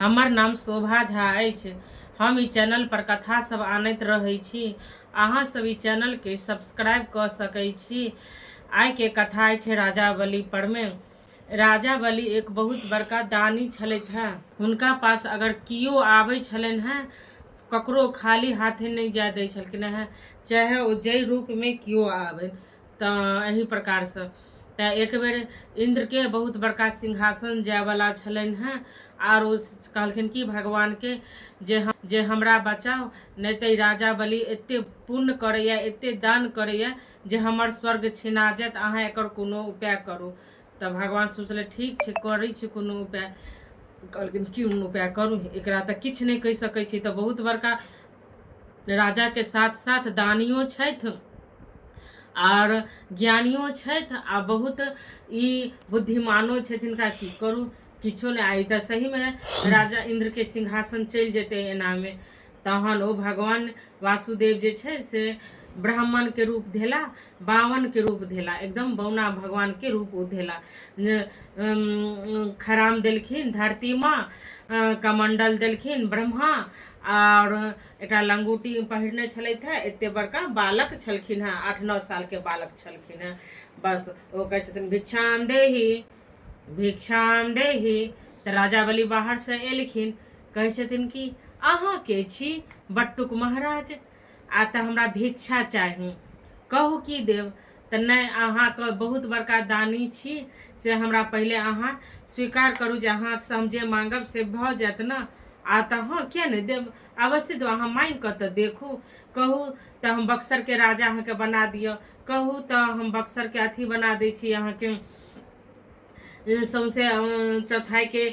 हमर नाम शोभा झा अछि। हम ई चैनल पर कथा सब आनैत रहै छी। अहाँ सब ई चैनल के सब्सक्राइब क सकै छी। आइ के कथा अछि राजा बलि पर मे। राजा बलि एक बहुत बड़का दानी छलथि हेँ। हुनका पास अगर कियो आबै छलनि हेँ ककरो खाली हाथे नहि जाय दै छलखिन हेँ, चाहे ओ जाहि रूप मे कियो आबै। तँ एहि प्रकारसँ तँ एक बेर इन्द्रके बहुत बड़का सिंहासन जायवला छलनि हेँ आर ओ कहलखिन कि भगवानके जे हम जे हमरा बचाउ, नहि तऽ ई राजा बलि एतेक पुण्य करैए, एतेक दान करैए जे हमर स्वर्ग छिना जायत, अहाँ एकर कोनो उपाय करू। तऽ भगवान सोचलथि, ठीक छै, करै छी कोनो उपाय। कहलखिन, की उपाय करू? एकरा तऽ किछु नहि कहि सकै छी, तऽ बहुत बड़का राजाके साथ साथ दानियो छथि आर ज्ञानियो छथि आ बहुत ई बुद्धिमानो छथि। हिनका की करू? किछो नहि। आ ई तऽ सहीमे राजा इन्द्रके सिंहासन चलि जेतै एनामे। तहन ओ भगवान वासुदेव जे छै से ब्राह्मणके रूप धेला, बावनके रूप धेला, एकदम बौना भगवानके रूप ओ धेला। खराम देलखिन धरतीमे, कमण्डल देलखिन ब्रह्मा, आओर एकटा लंगोटी पहिरने छलथि हेँ। एतेक बड़का बालक छलखिन हेँ, 8-9 सालके बालक छलखिन हेँ। बस ओ कहै छथिन, भिक्षाम देही, भिक्षाम देही। तऽ राजा बलि बाहरसँ एलखिन, कहै छथिन कि अहाँ के छी बट्टुक महाराज, आ तऽ हमरा भिक्षा चाही, कहू की देब? तऽ नहि, अहाँके बहुत बड़का दानी छी से हमरा पहिले अहाँ स्वीकार करू जे अहाँसँ हम जे माँगब से भऽ जायत ने? आ तऽ हँ, किए नहि देब, अवश्य देब, अहाँ माँगि कऽ तऽ देखू। कहू तऽ हम बक्सरके राजा अहाँके बना दिअ, कहू तऽ हम बक्सरके अथी बना दै छी, अहाँके सौँसे चौथाइके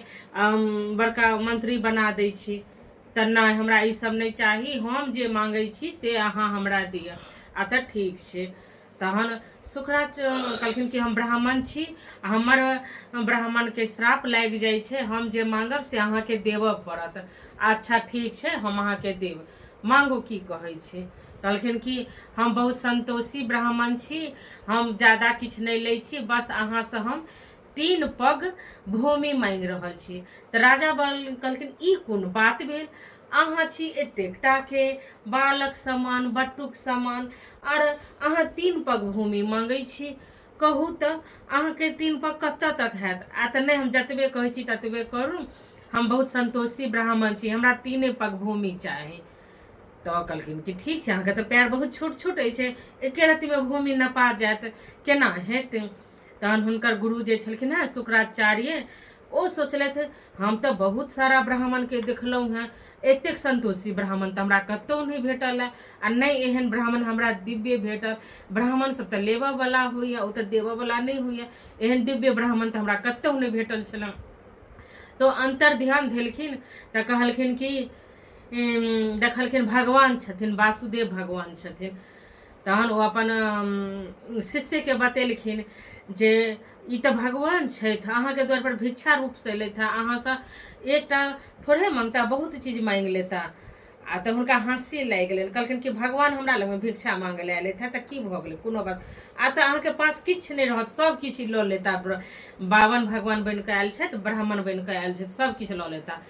बड़का मंत्री बना दै छी। तऽ नहि, हमरा ईसभ नहि चाही, हम जे माँगै छी से अहाँ हमरा दिअ। आ तऽ ठीक छै। तहन सुखराज कहलखिन कि हम ब्राह्मण छी, हमर ब्राह्मणके श्राप लागि जाइ छै, हम जे माँगब से अहाँके देबऽ पड़त। अच्छा ठीक छै, हम अहाँके देब, माँगू, की कहै छी? कहलखिन कि हम बहुत सन्तोषी ब्राह्मण छी, हम ज्यादा किछु नहि लै छी, बस अहाँसँ हम 3 पग भूमि माँगि रहल छी। तऽ राजा बल कहलखिन, ई कोन बात भेल? अहाँ छी एतेक टाके बालक समान, बटुक समान, आर अहाँ 3 पग भूमि माँगै छी। कहू तऽ अहाँके 3 पग कतऽ तक हैत? आ तऽ नहि, हम जतबे कहै छी ततबे करू, हम बहुत सन्तोषी ब्राह्मण छी, हमरा 3 पग भूमि चाही। तऽ कहलखिन कि ठीक छै, अहाँके तऽ पएर बहुत छोट छोट अछि, एके रत्तीमे भूमि नपा जायत, केना हेतै? तहन हुनकर गुरु जे छलखिन हेँ शुक्राचार्य, ओ सोचलथि, हम तऽ बहुत सारा ब्राह्मणके देखलहुँ हेँ, एतेक सन्तोषी ब्राह्मण तऽ हमरा कतहु नहि भेटल हँ, आ नहि एहन ब्राह्मण हमरा दिव्य भेटल। ब्राह्मण सब तऽ लेबऽवला होइए, ओ तऽ देबऽवला नहि होइए। एहन दिव्य ब्राह्मण तऽ हमरा कतहु नहि भेटल छलए। तऽ अन्तर ध्यान धेलखिन तऽ कहलखिन कि देखलखिन भगवान छथिन, वासुदेव भगवान छथिन। तहन ओ अपन शिष्यके बतेलखिन जे ई तऽ भगवान छथि, अहाँके द्वारपर भिक्षा रूपसँ एलथि हेँ, अहाँसँ एकटा थोड़े मङ्गता, बहुत चीज माँगि लेता। आ तऽ हुनका हँसी लागि गेलनि। कहलखिन कि भगवान हमरा लगमे भिक्षा माँगै लए एलथि हेँ तऽ की भऽ गेलै, कोनो बात। आ तऽ अहाँके पास किछु नहि रहत, सभ किछु लऽ लेता। बावन भगवान बनि कऽ आयल छथि, ब्राह्मण बनि कऽ आयल छथि, सभ किछु लऽ लेता।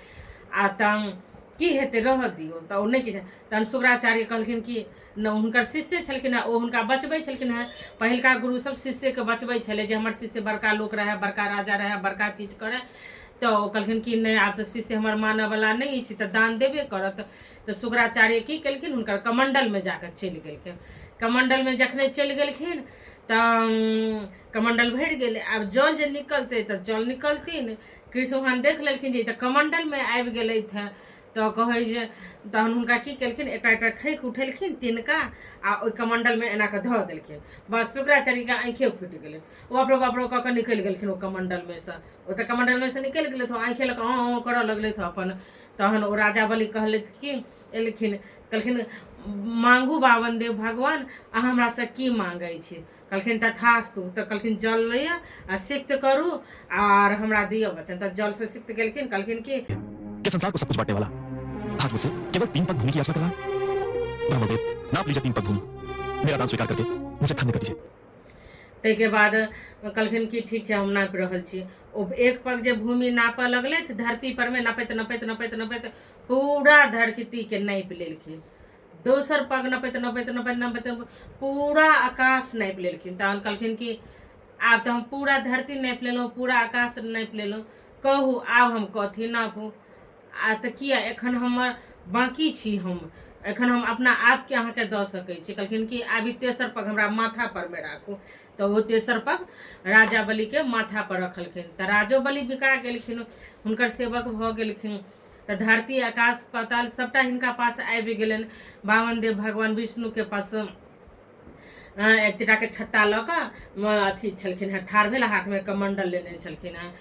आ तऽ की हेतै, रहऽ दियौ। तऽ ओ नहि किछु। तहन शुक्राचार्य कहलखिन कि ने हुनकर शिष्य छलखिन हेँ, ओ हुनका बचबै छलखिन हेँ। पहिलका गुरुसभ शिष्यके बचबै छलै जे हमर शिष्य बड़का लोक रहए, बड़का राजा रहए, बड़का चीज करए। तऽ ओ कहलखिन कि नहि, आब तऽ शिष्य हमर मानयवला नहि अछि, तऽ दान देबे करत। तऽ शुक्राचार्य की केलखिन, हुनकर कमण्डलमे जाकऽ चलि गेलखिन। कमण्डलमे जखने चलि गेलखिन तऽ कमण्डल भरि गेलै। आब जल जे निकलतै तऽ जल निकलथिन। कृष्ण भगवान देख लेलखिन जे ई तऽ कमण्डलमे आबि गेलथि हेँ। तऽ कहै जे तहन हुनका की केलखिन, एकटा एकटा खैक उठेलखिन तिनका आ ओहि कमण्डलमे एना कऽ धऽ देलखिन। बस शुक्राचार्यके आँखिए फूटि गेलनि। ओ बापरो बापरो कऽ कऽ निकलि गेलखिन ओ कमण्डलमे सँ। ओ तऽ कमण्डलमे सँ निकलि गेलथि, ओ आँखि लऽ कऽ अँ अँ करऽ लगलथि अपन। तहन ओ राजा बलि कहलथि कि एलखिन, कहलखिन, मांगू बावन देव भगवान, अहाँ हमरासँ की मांगै छी? कहलखिन तथास्तु। तऽ कहलखिन जल लिअ आ सिक्त करू आर हमरा दिअ वचन। तऽ जलसँ सिक्त केलखिन। कहलखिन कि कि संसार को सब कुछ बांटने वाला आज मुझसे केवल 3 पग भूमि की याचना कर रहा है। ब्राह्मण देव, नाप लीजिए 3 पग भूमि, मेरा दान स्वीकार करके मुझे धन्य कर दीजिए। ताहिके बाद कहलखिन कि ठीक छै, हम नापि रहल छी। ओ एक पग जे भूमि नापऽ लगलथि, धरती परमे नपैत नपैत नपैत नपैत पूरा धरतीके नापि लेलखिन। दोसर पग नपैत नपैत नपैत नपैत पूरा आकाश नापि लेलखिन। तहन कहलखिन कि आब तऽ हम पूरा धरती नापि लेलहुँ, पूरा आकाश नापि लेलहुँ, कहू आब हम कथी नापू? आ तऽ किया एखन हमर बाँकी छी, हम एखन हम अपना आपके अहाँके दऽ सकै छी। कहलखिन कि आब ई तेसर पग हमरा माथा परमे राखू। तऽ ओ तेसर पग राजा बलिके माथा पर रखलखिन, तऽ राजो बलि बिका गेलखिन, हुनकर सेवक भऽ गेलखिन। तऽ धरती आकाश पाताल सभटा हिनका पास आबि गेलनि। बामन देव भगवान विष्णुके पास एकटाके छत्ता लऽ कऽ अथी छलखिन हेँ, ठाढ़ भेल, हाथमे कमण्डल लेने छलखिन हेँ।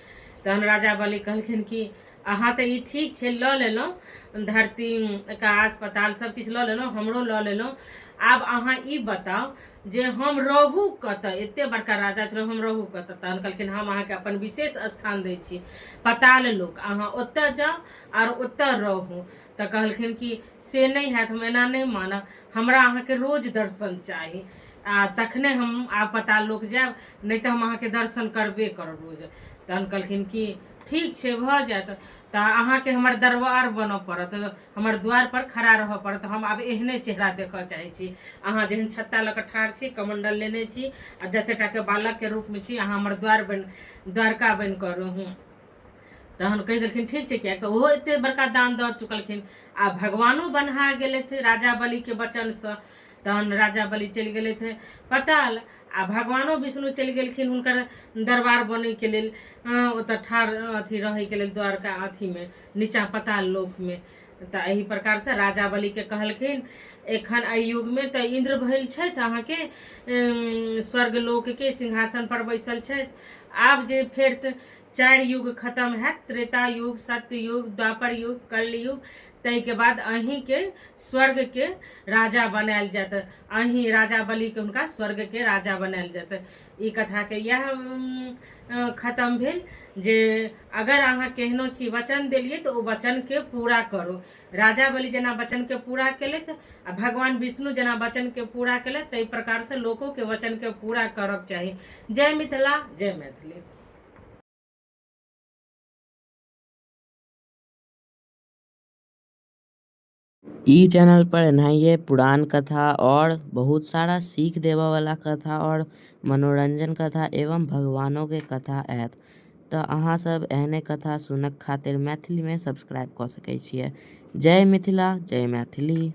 तहन राजा बलि कहलखिन कि अहाँ तऽ ई ठीक छै, लऽ लेलहुँ धरती आकाश पाताल सभ किछु लऽ लेलहुँ, हमरो लऽ लेलहुँ, आब अहाँ ई बताउ जे हम रहू कतऽ? एते बड़का राजा छलहुँ, हम रहू कतऽ? तहन कहलखिन हम अहाँके अपन विशेष स्थान दै छी, पताल लोक, अहाँ ओतऽ जाउ आर ओतऽ रहू। तऽ कहलखिन कि से नहि हैत, हम एना नहि मानब, हमरा अहाँके रोज दर्शन चाही आ तखने हम आब पताल लोक जायब, नहि तऽ हम अहाँके दर्शन करबे करब रोज। तहन कहलखिन कि ठीक छै, भऽ जायत, तऽ अहाँके हमर दरबार बनऽ पड़त, हमर द्वारपर खड़ा रहऽ पड़त। हम आब एहने चेहरा देखऽ चाहै छी, अहाँ जेहन छत्ता लऽ कऽ ठाढ़ छी, कमण्डल लेने छी आ जते टाके बालकके रूपमे छी, अहाँ हमर द्वार बनि द्वारका बनि कऽ रहू। तहन कहि देलखिन ठीक छै, किएक तऽ ओहो एते बड़का दान दऽ चुकलखिन आ भगवानो बन्हा गेलथि राजा बलिके वचनसँ। तहन राजा बलि चलि गेलथि पताल आ भगवानो विष्णु चलि गेलखिन हुनकर दरबार बनैके लेल, ओतऽ ठाढ़ अथी रहैके लेल द्वारका अथीमे नीचाँ पताल लोकमे। तऽ एहि प्रकारसँ राजा बलिके कहलखिन एखन एहि युगमे तऽ इन्द्र भेल छथि, अहाँके स्वर्ग लोकके सिंहासन पर बैसल छथि। आब जे फेर 4 युग खतम हैत, त्रेता युग, सत्य युग, द्वापर युग, कलयुग, ताहिके बाद अहीँके स्वर्गके राजा बनायल जायत, अहीँ राजा बलिके हुनका स्वर्गके राजा बनायल जायत। ई कथाके इएह खतम भेल जे अगर अहाँ केहनो छी, वचन देलियै तऽ ओ वचनके पूरा करू। राजा बलि जेना वचनके पूरा केलथि आ भगवान विष्णु जेना वचनके पूरा केलथि, ताहि प्रकारसँ लोकोके वचनके पूरा करक चाही। जय मिथिला, जय मैथिली। ई चैनल पर एनाहिए पुरान कथा और बहुत सारा सीख देबऽ वाला कथा और मनोरंजन कथा एवं भगवानो के कथा आयत। तऽ अहाँ सब एहने कथा सुनक खातिर मैथिली में सब्सक्राइब कऽ सकै छियै। जय मिथिला, जय मैथिली।